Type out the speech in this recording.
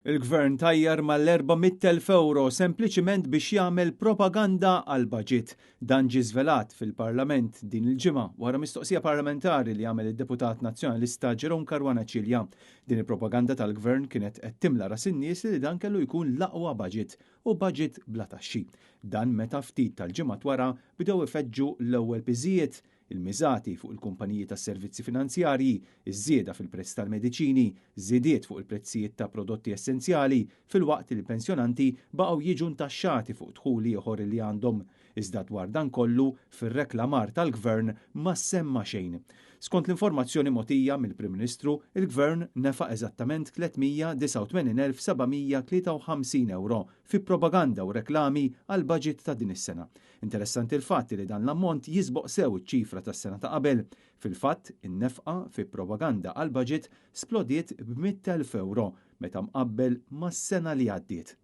Il-Gvern tajjar mal-400,000 euro sempliċiment biex jagħmel propaganda għall-budget. Dan ġie żvelat fil-Parlament din il-ġimgħa wara mistoqsija parlamentari li għamel id-deputat Nazzjonalista Jerome Caruana Cilia. Din il-propaganda tal-Gvern kienet qed timla ras in-nies li dan kellu jkun l-aqwa budget u budget bla taxxi. Dan meta ftit tal-ġimgħat wara bdew ifeġġu l-ewwel piżijiet, il-miżati fuq il-kumpaniji tas-servizzi finanzjarji, iż-żieda fil-prezz tal-mediċini, żidiet fuq il-prezzijiet ta' prodotti essenzjali, filwaqt li l-pensjonanti baqgħu jiġu ntaxxati fuq dħul ieħor li għandhom. Iżda dwar dan kollu fir-reklamar tal-Gvern ma ssemma xejn. Skont l-informazzjoni mogħtija mill-Prim Ministru, il-Gvern nefaq eżattament 389,753 euro fi propaganda u reklami għall-budget ta' din is-sena. Interessanti l-fatt li dan l-ammont jisboq sew iċ-ċifra tas-sena ta' qabel. Fil-fatt, in-nefqa fi propaganda għall-budget splodiet b'100,000 euro meta mqabbel mas-sena li għaddiet.